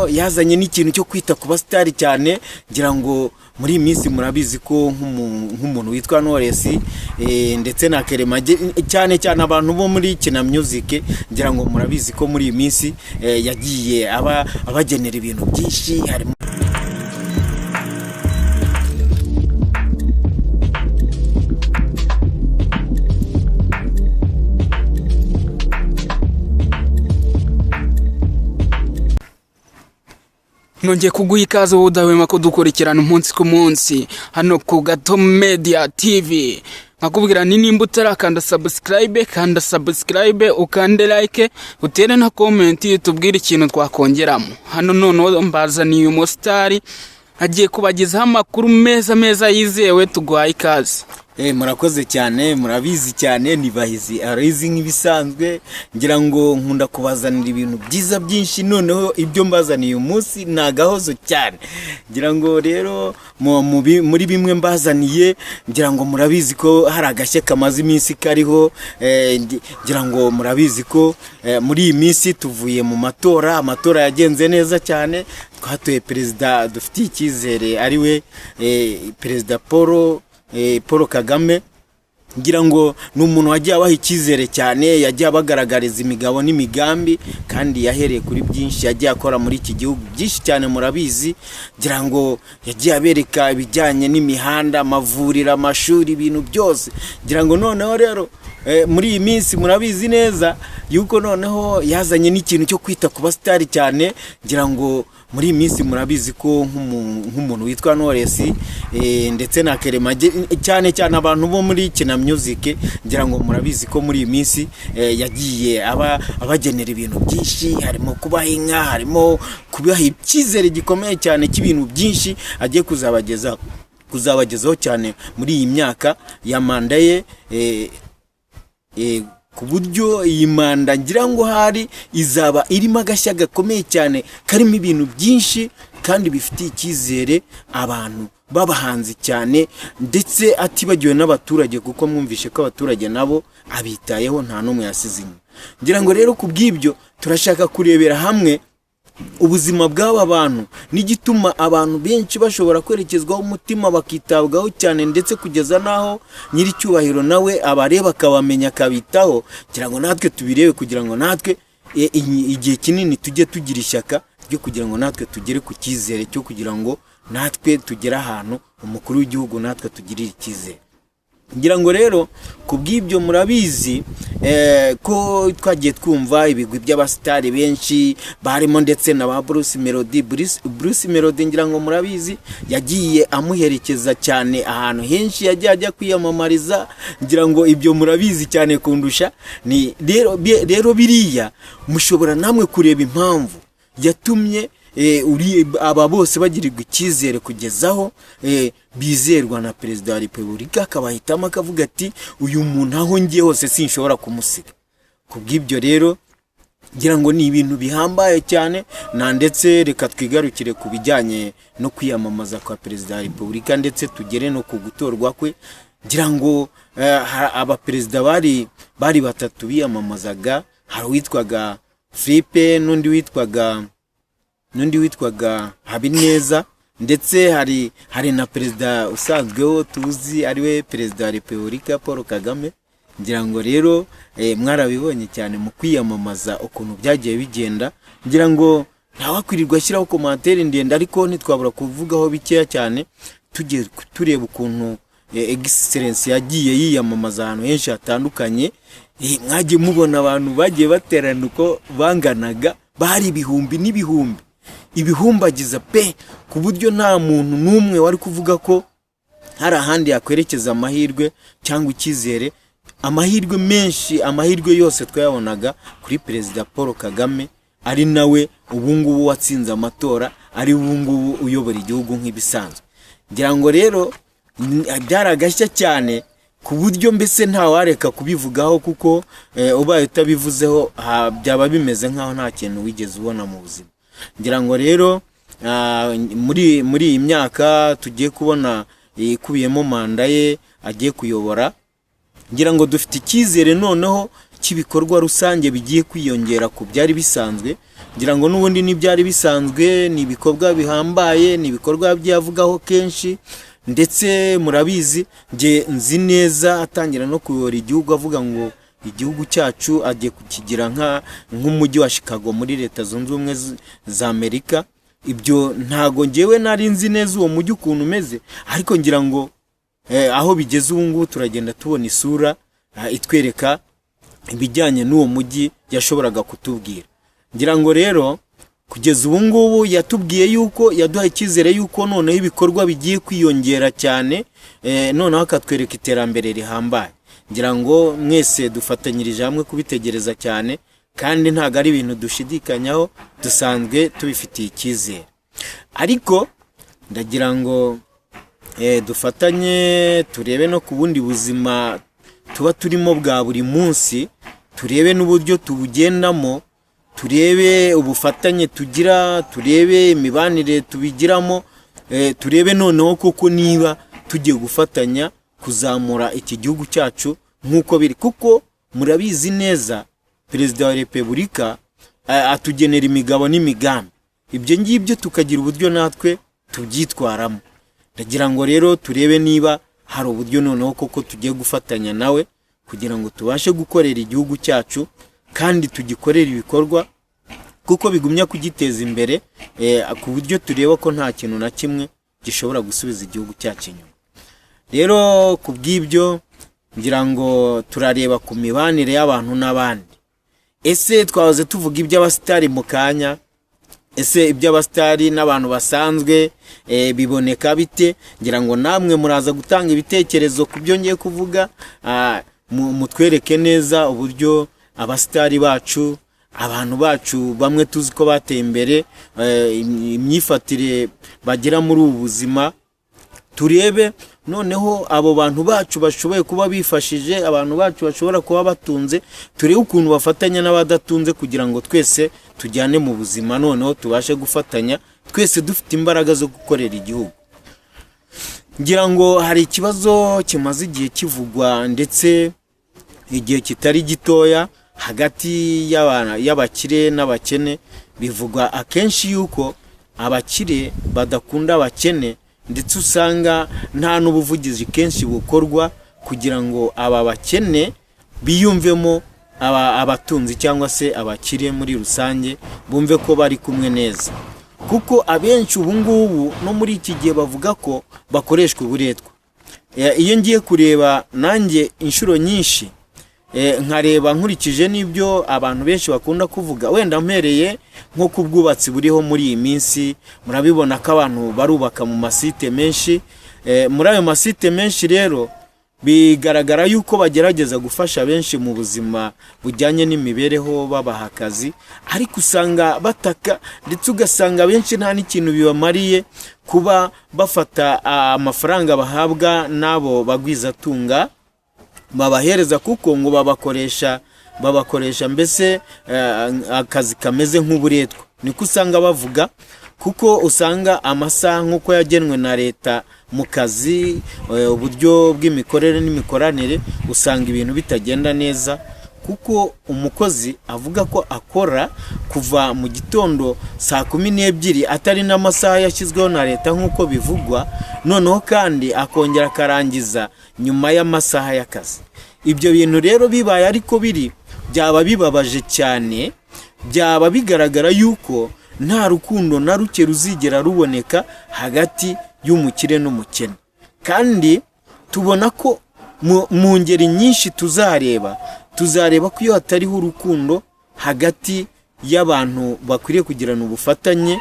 Yazanye n'ikintu cyo kwita ku basitari cyane. Ngira ngo muri iyi minsi murabizi ko nk'umuntu witwa Knowless, ndetse na Kerema, cyane cyane abantu bo muri Kina Music, ngira ngo murabizi ko muri iyi minsi yagiye aba abagenera ibintu byinshi, harimo Nongeye kuguha ikaze wowe udahwema kudukurikirana umunsi ku munsi hano ku Gato Media TV. Nkakubwira ni nimba utarakanda subscribe, kanda subscribe, ukande like, utere na comment, tubwire ikintu twakongeramo. Hano noneho mbazaniye umusitari agiye kubagezaho amakuru meza meza yizewe. Tuguhaye ikaze. Murakoze cyane. Murabizi cyane, ni Bahizi Aloys nk'ibisanzwe. Ngira ngo nkunda kubazanira ibintu byiza byinshi. Noneho ibyo mbazaniye uyu munsi ni agahozo cyane. Ngira ngo rero muri bimwe mbazaniye, ngira ngo murabizi ko hari agashya kamaze iminsi kariho. Ngira ngo murabizi ko muri iyi minsi tuvuye mu matora. Amatora yagenze neza cyane, twatoye perezida dufitiye icyizere, ariwe Perezida Paul Kagame. Ngira ngo ni umuntu wagiye abaha icyizere cyane, yagiye abagaragariza imigabo n'imigambi, kandi yahereye kuri byinshi yagiye akora muri iki gihugu, byinshi cyane murabizi. Ngira ngo yagiye abereka ibijyanye n'imihanda, amavuriro, amashuri, ibintu byose. Ngira ngo noneho rero muri iyi minsi murabizi neza yuko noneho yazanye n'ikintu cyo kwita ku basitari cyane. Ngira ngo muri iyi minsi murabizi ko nk'umuntu witwa Knowless, ndetse na Kerema, cyane cyane abantu bo muri Kina Music, ngira ngo murabizi ko muri iyi minsi yagiye aba abagenera ibintu byinshi, harimo kubaha inka, harimo kubaha icyizere gikomeye cyane cy'ibintu byinshi agiye kuzabagezaho cyane muri iyi myaka ya manda ye, ku buryo iyi manda ngira ngo hari izaba irimo agashya gakomeye cyane, karimo ibintu byinshi kandi bifitiye icyizere abantu b'abahanzi cyane, ndetse atibagiwe n'abaturage, kuko mwumvishe ko abaturage nabo abitayeho, nta n'umwe yasize inyuma. Ngira ngo rero ku bw'ibyo turashaka kurebera hamwe ubuzima bw'aba bantu n'igituma abantu benshi bashobora kwerekezwaho umutima, bakitabwaho cyane, ndetse kugeza n'aho nyiricyubahiro nawe abareba akabamenya, akabitaho. Kugira ngo natwe tubirebe, kugira ngo natwe igihe kinini tujye tugira ishyaka ryo kugira ngo natwe tugere ku cyizere cyo kugira ngo natwe tugere ahantu umukuru w'igihugu natwe tugirire icyizere. Ngira ngo rero ku bw'ibyo murabizi ko twagiye twumva ibigwi by'abasitari benshi barimo ndetse na ba Bruce Melody. Bruce Melody ngira ngo murabizi yagiye amuherekeza cyane ahantu henshi yagiye ajya kwiyamamariza. Ngira ngo ibyo murabizi cyane kundusha. Ni rero biriya mushobora namwe kureba impamvu yatumye aba bose bagirirwa icyizere kugezaho bizerwa na perezida wa repubulika, akabahitamo akavuga ati uyu muntu aho ngiye hose sinshobora kumusiga. Ku bw'ibyo rero ngira ngo ni ibintu bihambaye cyane. Na ndetse reka twigarukire ku bijyanye no kwiyamamaza kwa perezida wa repubulika, ndetse tugere no ku gutorwa kwe. Ngira ngo abaperezida bari batatu biyamamazaga, hari uwitwaga Philippe, n'undi witwaga Habineza, ndetse hari na perezida usanzweho tuzi, ariwe perezida wa repubulika Paul Kagame. Ngira ngo rero mwarabibonye cyane mu kwiyamamaza ukuntu byagiye bigenda. Ngira ngo ntawakwirirwa ashyiraho commentaire ndende, ariko ntitwabura kuvugaho bikeya cyane, tugiye tureba ukuntu Excellence yagiye yiyamamaza ahantu henshi hatandukanye. Mwagiye mubona abantu bagiye baterana uko banganaga, bari ibihumbi n'ibihumbi, ibihumbagiza pe, ku buryo nta muntu n'umwe wari kuvuga ko hari ahandi yakwerekeza amahirwe cyangwa icyizere. Amahirwe menshi, amahirwe yose twayabonaga kuri perezida Paul Kagame, ari nawe ubu ngubu watsinze amatora, ari ubu ngubu uyobora igihugu nk'ibisanzwe. Ngira ngo rero byari agashya cyane, ku buryo mbese ntawareka kubivugaho, kuko ubaye utabivuzeho byaba bimeze nk'aho nta kintu wigeze ubona mu buzima. Ngira ngo rero muri iyi myaka tugiye kubona ikubiyemo manda ye agiye kuyobora, ngira ngo dufite icyizere noneho cy'ibikorwa rusange bigiye kwiyongera ku byari bisanzwe. Ngira ngo n'ubundi n'ibyari bisanzwe, ni ibikorwa bihambaye, ni ibikorwa yagiye avugaho kenshi. Ndetse murabizi, njye nzi neza atangira no kuyobora igihugu avuga ngo igihugu cyacu agiye kukigira nk'umujyi wa Chicago muri Leta Zunze Ubumwe za Amerika. Ibyo ntago ngewe nari nzi neza uwo mujyi ukuntu umeze, ariko ngira ngo aho bigeze ubu ngubu turagenda tubona isura itwereka ibijyanye n'uwo mujyi yashoboraga kutubwira. Ngira ngo rero kugeza ubu ngubu yatubwiye yuko yaduhaye icyizere yuko noneho ibikorwa bigiye kwiyongera cyane, noneho akatwereka iterambere rihambaye. Ngira ngo mwese dufatanyirije hamwe kubitegereza cyane, kandi ntabwo ari ibintu dushidikanyaho, dusanzwe tubifitiye icyizere. Ariko ndagira ngo dufatanye turebe no ku bundi buzima tuba turimo bwa buri munsi, turebe n'uburyo tubugendamo, turebe ubufatanye tugira, turebe imibanire tubigiramo, turebe noneho koko niba tugiye gufatanya kuzamura iki gihugu cyacu nk'uko biri. Kuko murabizi neza, Perezida wa Repubulika atugenera imigabo n'imigambi, ibyo ngibyo tukagira uburyo natwe tubyitwaramo. Ndagira ngo rero turebe niba hari uburyo noneho koko tugiye gufatanya nawe kugira ngo tubashe gukorera igihugu cyacu, kandi tugikorere ibikorwa kuko bigumya kugiteza imbere, ku buryo tureba ko nta kintu na kimwe gishobora gusubiza igihugu cyacu inyuma. Rero ku bw'ibyo ngira ngo turareba ku mibanire y'abantu n'abandi. Ese twahoze tuvuga iby'abasitari mu kanya, ese iby'abasitari n'abantu basanzwe biboneka bite? Ngira ngo namwe muraza gutanga ibitekerezo ku byo ngiye kuvuga, mutwereke neza uburyo abasitari bacu, abantu bacu bamwe tuzi ko bateye imbere, imyifatire bagira muri ubu buzima. Turebe noneho abo bantu bacu bashoboye kuba bifashije, abantu bacu bashobora kuba batunze, turebe ukuntu bafatanya n'abadatunze kugira ngo twese tujyane mu buzima, noneho tubashe gufatanya twese dufite imbaraga zo gukorera igihugu. Ngira ngo hari ikibazo kimaze igihe kivugwa, ndetse igihe kitari gitoya, hagati y'abakire n'abakene. Bivugwa akenshi yuko abakire badakunda abakene, ndetse usanga nta n'ubuvugizi kenshi bukorwa kugira ngo aba bakene biyumvemo abatunzi cyangwa se abakire muri rusange, bumve ko bari kumwe neza. Kuko abenshi ubu ngubu no muri iki gihe bavuga ko bakoreshwa uburetwa. Iyo ngiye kureba nanjye inshuro nyinshi, nkareba nkurikije n'ibyo abantu benshi bakunda kuvuga, wenda mpereye nko ku bwubatsi buriho muri iyi minsi, murabibona ko abantu barubaka mu masite menshi. Muri ayo masite menshi rero bigaragara yuko bagerageza gufasha benshi mu buzima bujyanye n'imibereho, babaha akazi, ariko usanga bataka, ndetse ugasanga benshi nta n'ikintu bibamariye kuba bafata amafaranga bahabwa n'abo bagwizatunga babahereza, kuko ngo babakoresha mbese akazi kameze nk'uburetwa, niko usanga bavuga. Kuko usanga amasaha nk'uko yagenwe na leta mu kazi, uburyo bw'imikorere n'imikoranire, usanga ibintu bitagenda neza. Kuko umukozi avuga ko akora kuva mu gitondo saa 12, atari n'amasaha yashyizweho na leta nk'uko bivugwa, noneho kandi akongera akarangiza nyuma y'amasaha y'akazi. Ibyo bintu rero bibaye ariko biri, byaba bibabaje cyane, byaba bigaragara yuko nta rukundo na ruke ruzigera ruboneka hagati y'umukire n'umukene. Kandi tubona ko mu ngeri nyinshi tuzareba ko iyo hatariho urukundo hagati y'abantu bakwiriye kugirana ubufatanye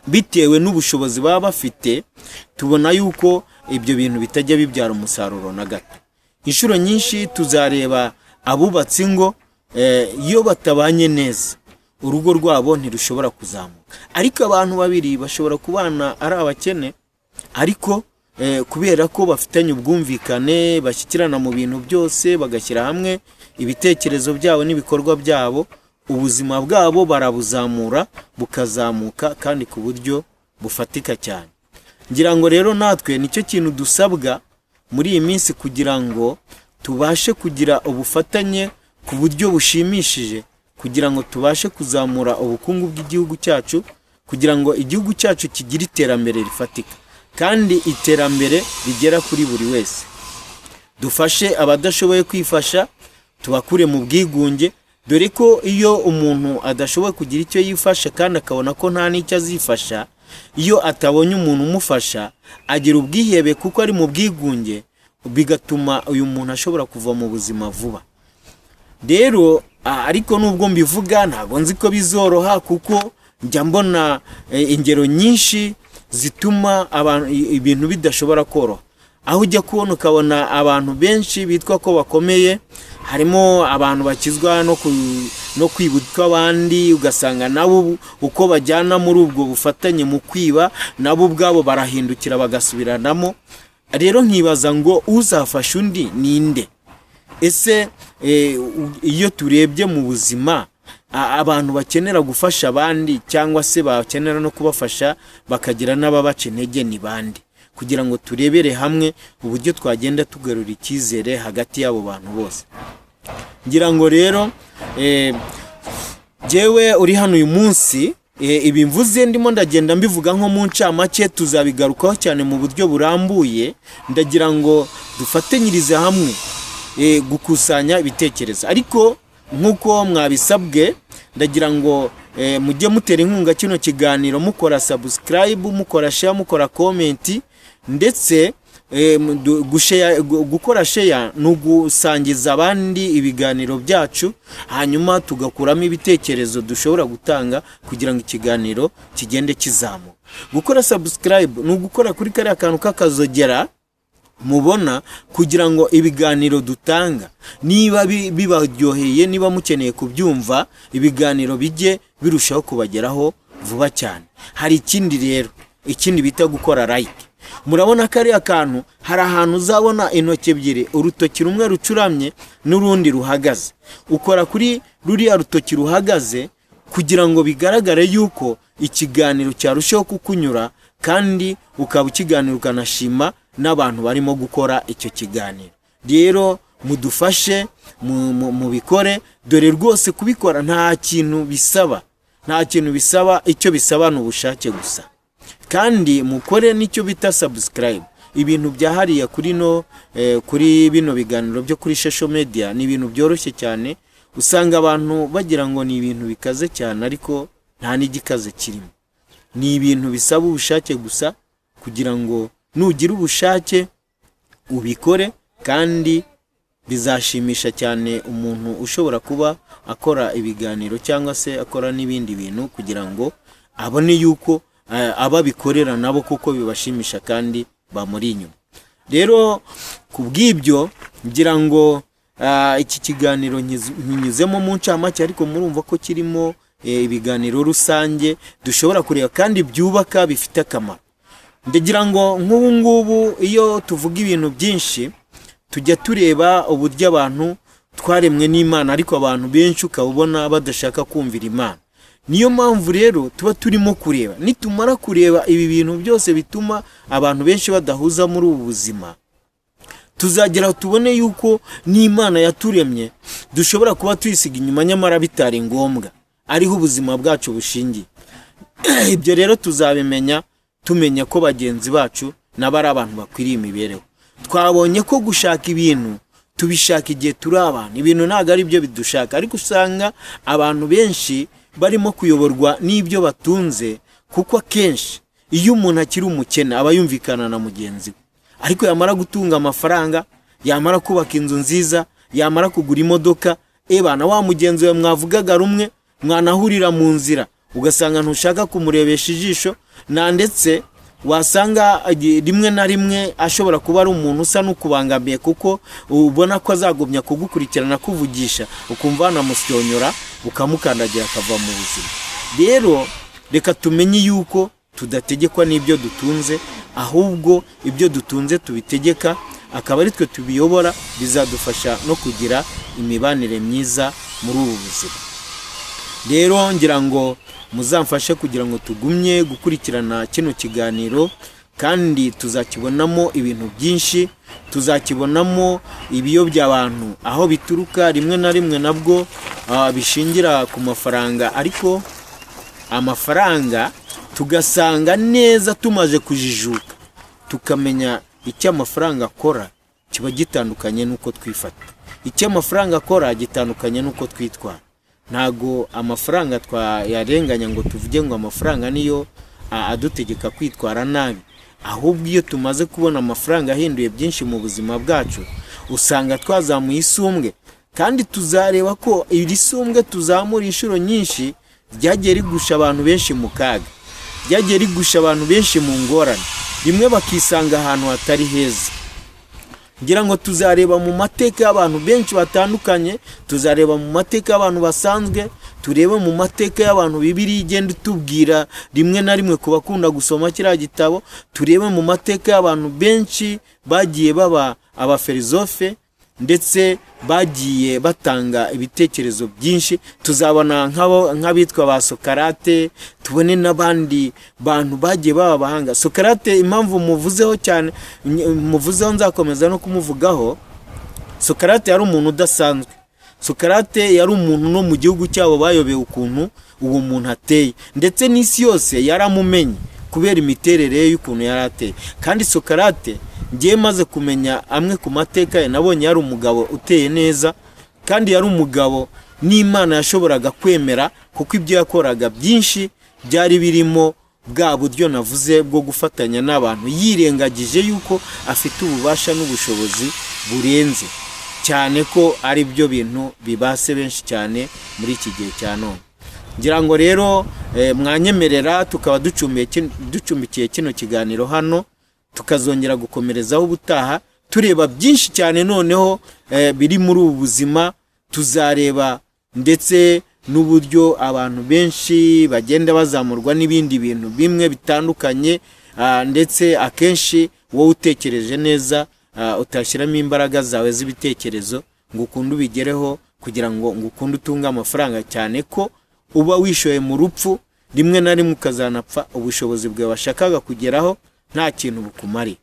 bitewe n'ubushobozi baba bafite, tubona yuko ibyo bintu bitajya bibyara umusaruro na gato. Inshuro nyinshi tuzareba abubatse ingo, iyo batabanye neza urugo rwabo ntirushobora kuzamuka. Ariko abantu babiri bashobora kubana ari abakene, ariko kubera ko bafitanye ubwumvikane, bashyikirana mu bintu byose, bagashyira hamwe ibitekerezo byabo n'ibikorwa byabo, ubuzima bwabo barabuzamura bukazamuka, kandi ku buryo bufatika cyane. Ngira ngo rero natwe nicyo kintu dusabwa muri iyi minsi kugira ngo tubashe kugira ubufatanye ku buryo bushimishije. kugira ngo tubashe kuzamura ubukungu bw'igihugu cyacu, kugira ngo igihugu cyacu kigire iterambere rifatika kandi iterambere rigera kuri buri wese. Dufashe abadashoboye kwifasha, tubakure mu bwigunge, dore ko iyo umuntu adashoboye kugira icyo yifasha kandi akabona ko nta n'icyo azifasha, iyo atabonye umuntu umufasha agira ubwihebe kuko ari mu bwigunge, bigatuma uyu muntu ashobora kuva mu buzima vuba. Rero ariko nubwo mbivuga ntabwo nzi ko bizoroha, kuko njya mbona ingero nyinshi zituma ibintu bidashobora koroha. Aho ujya kubona ukabona abantu benshi bitwa ko bakomeye, harimo abantu bakizwa no kwibuka abandi, ugasanga nabo uko bajyana muri ubwo bufatanye mu kwiba, nabo ubwabo barahindukira bagasubiranamo. Rero nkibaza ngo uzafasha undi ninde? Ese iyo turebye mu buzima, abantu bakenera gufasha abandi cyangwa se bakenera no kubafasha bakagira n'ababaca intege ni bande? Kugira ngo turebere hamwe uburyo twagenda tugarura icyizere hagati y'abo bantu bose. Ngira ngo rero jyewe uri hano uyu munsi, ibi mvuze ndimo ndagenda mbivuga nko mu ncamake, tuzabigarukaho cyane mu buryo burambuye. Ndagira ngo dufatanyirize hamwe gukusanya ibitekerezo, ariko nk'uko mwabisabwe ndagira ngo mujye mutera inkunga kino kiganiro, mukora subscribe, mukora share, mukora comment, ndetse gukora share ni ugusangiza abandi ibiganiro byacu, hanyuma tugakuramo ibitekerezo dushobora gutanga kugira ngo ikiganiro kigende kizamuka. Gukora subscribe ni ugukora kuri kariya kantu k'akazogera mubona, kugira ngo ibiganiro dutanga niba bibaryoheye, niba mukeneye kubyumva, ibiganiro bijye birushaho kubageraho vuba cyane. Hari ikindi rero, ikindi bita gukora like. Murabona kariya kantu, hari ahantu uzabona intoki ebyiri, urutoki rumwe rucuramye n'urundi ruhagaze. Ukora kuri ruriya rutoki ruhagaze kugira ngo bigaragare yuko ikiganiro cyarushaho kukunyura, kandi ukaba ukiganira ukanashima n'abantu barimo gukora icyo kiganiro. Rero mudufashe mubikore, dore rwose kubikora nta kintu bisaba, nta kintu bisaba, icyo bisaba ni ubushake gusa. Kandi mukore n'icyo bita subscribe. Ibintu bya hariya kuri no kuri bino biganiro byo kuri social media ni ibintu byoroshye cyane, usanga abantu bagira ngo ni ibintu bikaze cyane, ariko nta n'igikaze kirimo. Ni ibintu bisaba ubushake gusa, kugira ngo nugira ubushake ubikore, kandi bizashimisha cyane umuntu ushobora kuba akora ibiganiro cyangwa se akora n'ibindi bintu, kugira ngo abone yuko ababikorera nabo kuko bibashimisha kandi bamuri inyuma. Rero ku bw'ibyo ngira ngo iki kiganiro nkinyuzemo mu ncamake, ariko murumva ko kirimo ibiganiro rusange dushobora kureba kandi byubaka, bifite akamaro. Ndagira ngo nk'ubu ngubu iyo tuvuga ibintu byinshi tujya tureba uburyo abantu twaremwe n'Imana, ariko abantu benshi ukaba ubona badashaka kumvira Imana. Niyo mpamvu rero tuba turimo kureba, nitumara kureba ibi bintu byose bituma abantu benshi badahuza muri ubu buzima, tuzagera tubone yuko n'Imana yaturemye dushobora kuba tuyisiga inyuma, nyamara bitari ngombwa, ariho ubuzima bwacu bushingiye. Ibyo rero tuzabimenya tumenya ko bagenzi bacu nabo ari abantu bakwiriye imibereho. Twabonye ko gushaka ibintu tubishaka igihe turi abantu, ibintu ntabwo ari byo bidushaka, ariko usanga abantu benshi barimo kuyoborwa n'ibyo batunze, kuko akenshi iyo umuntu akiri umukene aba yumvikana na mugenzi we, ariko yamara gutunga amafaranga, yamara kubaka inzu nziza, yamara kugura imodoka, ebana wa mugenzi we mwavugaga rumwe, mwanahurira mu nzira ugasanga ntushaka kumurebesha ijisho, na ndetse wasanga rimwe na rimwe ashobora kuba ari umuntu usa n'ukubangamiye, kuko ubona ko azagumya kugukurikirana kuvugisha, ukumva wanamusyonyora ukamukandagira akava mu buzima. Rero reka tumenye yuko tudategekwa n'ibyo dutunze, ahubwo ibyo dutunze tubitegeka, akaba ari twe tubiyobora, bizadufasha no kugira imibanire myiza muri ubu buzima. Rero ngira ngo muzamfashe kugira ngo tugumye gukurikirana kino kiganiro, Kandi tuzakibonamo ibintu byinshi, tuzakibonamo ibiyobya abantu aho bituruka, rimwe na rimwe nabwo bishingira ku mafaranga. Ariko amafaranga tugasanga neza tumaze kujijuka, tukamenya icyo amafaranga akora, kiba gitandukanye n'uko twifata. Icyo amafaranga akora gitandukanye n'uko twitwara. Ntago amafaranga twayarenganya ngo tuvuge ngo amafaranga niyo adutegeka kwitwara nabi. Ahubwo iyo tumaze kubona amafaranga ahinduye byinshi mu buzima bwacu, usanga twazamuye isumbwe. Kandi tuzareba ko iri sumbwe tuzamura inshuro nyinshi ryagiye rigusha abantu benshi mu kaga, ryagiye rigusha abantu benshi mu ngorane, rimwe bakisanga ahantu hatari heza. Ngira ngo tuzareba mu mateka y'abantu benshi batandukanye, tuzareba mu mateka y'abantu basanzwe, turebe mu mateka y'abantu Bibiliya igenda itubwira rimwe na rimwe ku bakunda gusoma kiriya gitabo, turebe mu mateka y'abantu benshi bagiye baba abafilizofe ndetse bagiye batanga ibitekerezo byinshi. Tuzabona nk'abitwa ba Sokarate, tubone n'abandi bantu bagiye baba abahanga. Sokarate, impamvu muvuzeho cyane, muvuzeho, nzakomeza no kumuvugaho. Sokarate yari umuntu udasanzwe. Sokarate yari umuntu no mu gihugu cyabo bayobewe ukuntu uwo muntu ateye, ndetse n'isi yose yaramumenye kubera imiterere ye y'ukuntu yari ateye. Kandi Sokarate, ngiye maze kumenya amwe ku mateka ye, nabonye yari umugabo uteye neza, kandi yari umugabo n'Imana yashoboraga kwemera, kuko ibyo yakoraga byinshi byari birimo bwa buryo navuze bwo gufatanya n'abantu, yirengagije yuko afite ububasha n'ubushobozi burenze cyane, ko ari byo bintu bibase benshi cyane muri iki gihe cya none. Ngira ngo rero mwanyemerera tukaba ducumbikiye kino kiganiro hano, tukazongera gukomerezaho ubutaha, tureba byinshi cyane noneho biri muri ubu buzima. Tuzareba ndetse n'uburyo abantu benshi bagenda bazamurwa n'ibindi bintu bimwe bitandukanye, ndetse akenshi wowe utekereje neza utashyiramo imbaraga zawe z'ibitekerezo ngo ukunde ubigereho, kugira ngo ukunde utunge amafaranga, cyane ko uba wishoye mu rupfu, rimwe na rimwe ukazanapfa ubushobozi bwawe washakaga kugeraho nta kintu bukumariye.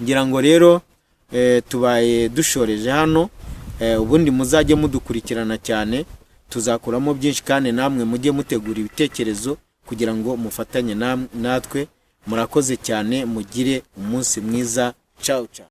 Ngira ngo rero tubaye dushoreje hano. Ubundi muzajye mudukurikirana cyane, tuzakuramo byinshi, kandi namwe mujye mutegura ibitekerezo kugira ngo mufatanye natwe. Murakoze cyane, mugire umunsi mwiza. Ciao ciao.